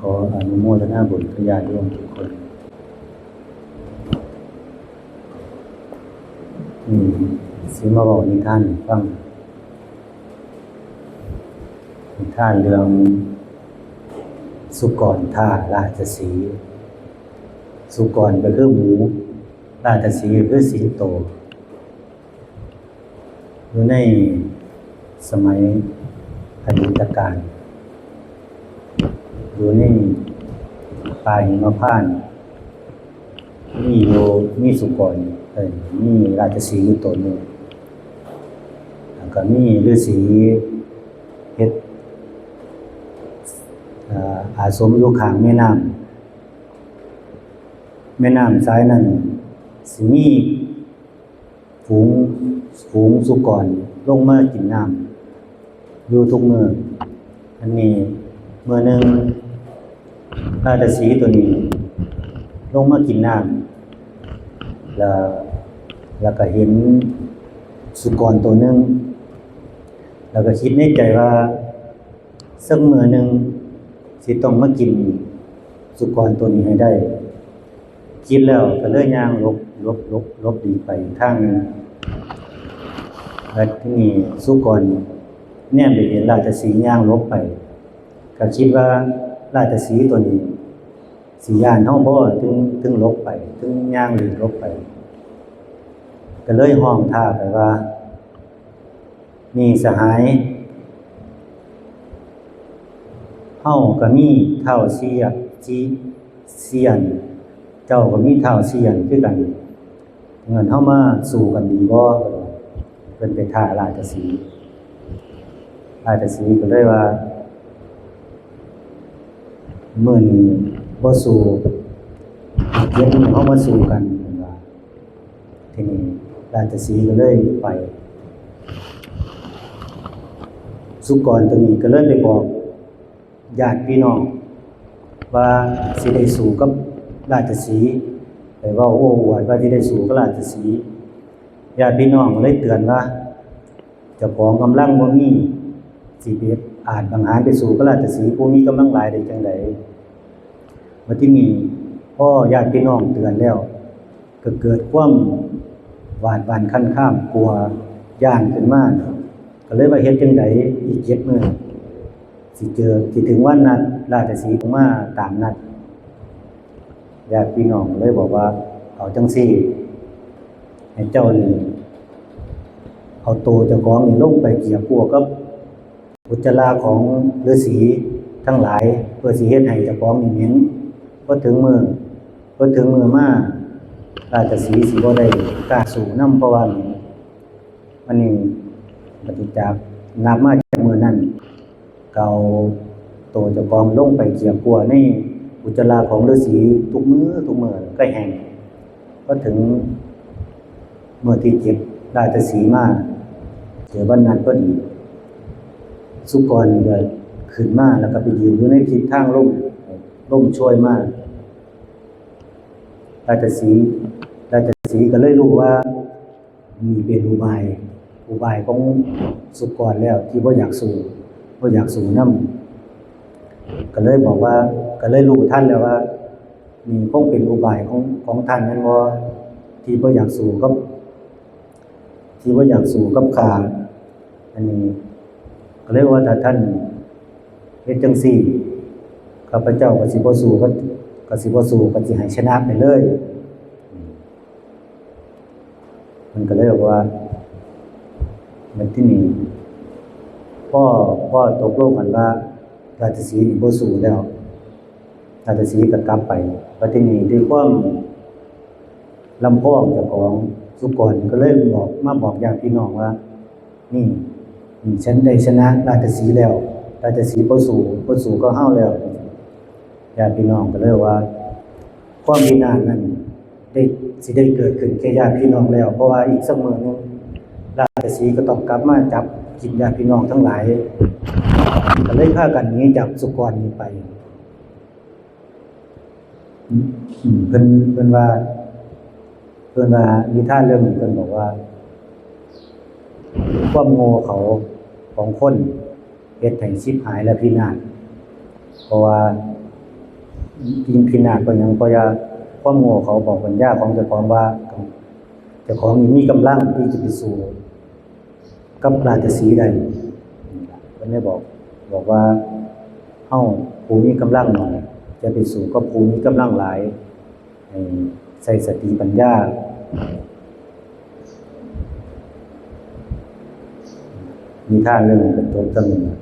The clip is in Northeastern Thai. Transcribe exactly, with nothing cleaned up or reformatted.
ขออนุโมทนาบุญกับญาติโยมทุกคน อืม สิมาเว้านิทานให้ฟัง นิทานเรื่องสุกรท่าราชสีห์ สุกรก็คือหมู ราชสีห์ก็คือสิงโต อยู่ในสมัยอดีตกาล อยู่ในป่าหิมพานต์ มีอยู่ มีสุกร เอ่อ มีราชสีห์อยู่ตนหนึ่ง แล้วก็มีฤๅษีเฮ็ด เอ่อ อาสมอยู่ข้างแม่น้ำ แม่น้ำสายนั้นสิมี ฝูง ฝูงสุกรลงมากินน้ำอยู่ทุกมื้อ อันนี้มื้อหนึ่ง ราชสีห์ตัวนี้ลงมากินน้ำ แล้ว แล้วก็เห็นสุกรตัวหนึ่ง แล้วก็คิดในใจว่า สักมื้อหนึ่งสิต้องมากินสุกรตัวนี้ให้ได้ คิดแล้วก็เลยย่างหลบ หลบ หลบ หลบหลีกไปอีกทางหนึ่ง แล้วทีนี้สุกรแนมไปเห็นราชสีห์ย่างหลบไป ก็คิดว่าราชสีห์ตัวนี้สิย้านเฮาบ่ ถึง ถึงหลบไป ถึงย่างหลีกหลบไป ก็เลยฮ้องท้าไปว่า นี่สหาย เฮาก็มีท้าวเสีย สิ เสียน เจ้าก็มีท้าวเสียนคือกัน เงินเฮามาสู้กันดีบ่ เพิ่นไปท้าราชสีห์ ราชสีห์ก็เลยว่า มื้อนี้บ่สู้ เดี๋ยวมื้อเฮามาสู้กัน เพิ่นว่า ทีนี้ราชสีห์ก็เลยไป สุกรตัวนี้ก็เลยไปบอกญาติพี่น้อง ว่าสิได้สู้กับราชสีห์ ไปเว้าโอ้อวดว่าสิได้สู้กับราชสีห์ ญาติพี่น้องก็เลยเตือนว่า เจ้าของกำลังบ่มี สิไปอาจบังหารไปสู้กับราชสีห์ผู้มีกำลังหลายได้จั่งใด บัดทีนี้พอญาติพี่น้องเตือนแล้ว ก็เกิดความหวาดหวั่นครั่นคราม กลัวย้านขึ้นมา ก็เลยว่าเฮ็ดจั่งใดอีกเจ็ดมื้อ สิเจอ สิถึงวันนัด ราชสีห์ต้องมาตามนัด ญาติพี่น้องเลยบอกว่า เอาจั่งซี้ ให้เจ้านี่ เอาโตเจ้าของนี่ลงไปเกลี่ยกลัวกับอุจจาระของฤๅษีทั้งหลาย เพื่อสิเฮ็ดให้เจ้าของนี่เหม็น พอถึงมื้อ พอถึงมื้อมา ราชสีห์สิบ่ได้กล้าสู้นำ เพราะว่าเหม็น อันนี้ปฏิจจารนับมาจากมื้อนั้น ก็เอาโตเจ้าของลงไปเกลี่ยกลัวในอุจจาระของฤๅษีทุกมื้อทุกมื้อก็แห้ง พอถึงมื้อที่เจ็ด ราชสีห์มา เจอวันนัดพอดี สุกรนี่ก็ขึ้นมาแล้วก็ไปยืนอยู่ในทิศทางลม ลมโชยมา ราชสีห์ ราชสีห์ก็เลยรู้ว่า นี่เป็นอุบาย อุบายของสุกรแล้วที่บ่อยากสู้ บ่อยากสู้นำ ก็เลยบอกว่า ก็เลยรู้ทันแล้วว่า นี่คงเป็นอุบายของ ของท่านแม่นบ่ ที่บ่อยากสู้กับ ที่บ่อยากสู้กับข้า อันนี้ ก็เลยว่าถ้าท่านเฮ็ดจั่งซี้ ข้าพเจ้าก็สิบ่สู้ ก็ ก็สิบ่สู้ ก็สิให้ชนะไปเลย มันก็เลยบอกว่า บัดทีนี้ พอ พอตกลงกันว่า ราชสีห์นี่บ่สู้แล้ว ราชสีห์ก็กลับไป บัดทีนี้ด้วยความลำพองเจ้าของ สุกรก็เลยบอก มาบอกญาติพี่น้องว่า นี่ นี่ฉันได้ชนะราชสีห์แล้ว ราชสีห์บ่สู้ บ่สู้กับเฮาแล้ว ญาติพี่น้องก็เลยว่า ความพินาศนั้นได้ สิได้เกิดขึ้นแก่ญาติพี่น้องแล้ว เพราะว่าอีกสักมื้อหนึ่ง ราชสีห์ก็ต้องกลับมาจับกินญาติพี่น้องทั้งหลาย ก็เลยพากันหนีจากสุกรนี้ไป อืม เพิ่น เพิ่นว่า เพิ่นว่านิทานเรื่องนี้เพิ่นบอกว่า ความโง่เขลาของคนเฮ็ดให้ฉิบหายและพินาศ เพราะว่า อิงพินาศก็ยังก็อย่าความโง่เขาบอกปัญญาของเจ้าของว่าเจ้าของนี่มีกำลังที่จะไปสู้กับราชสีห์ได้เพิ่นได้บอกบอกว่าเฮาผู้มีกำลังน้อยจะไปสู้กับผู้มีกำลังหลายให้ใช้สติปัญญานิทานเรื่องนี้เป็นต้นจำนวน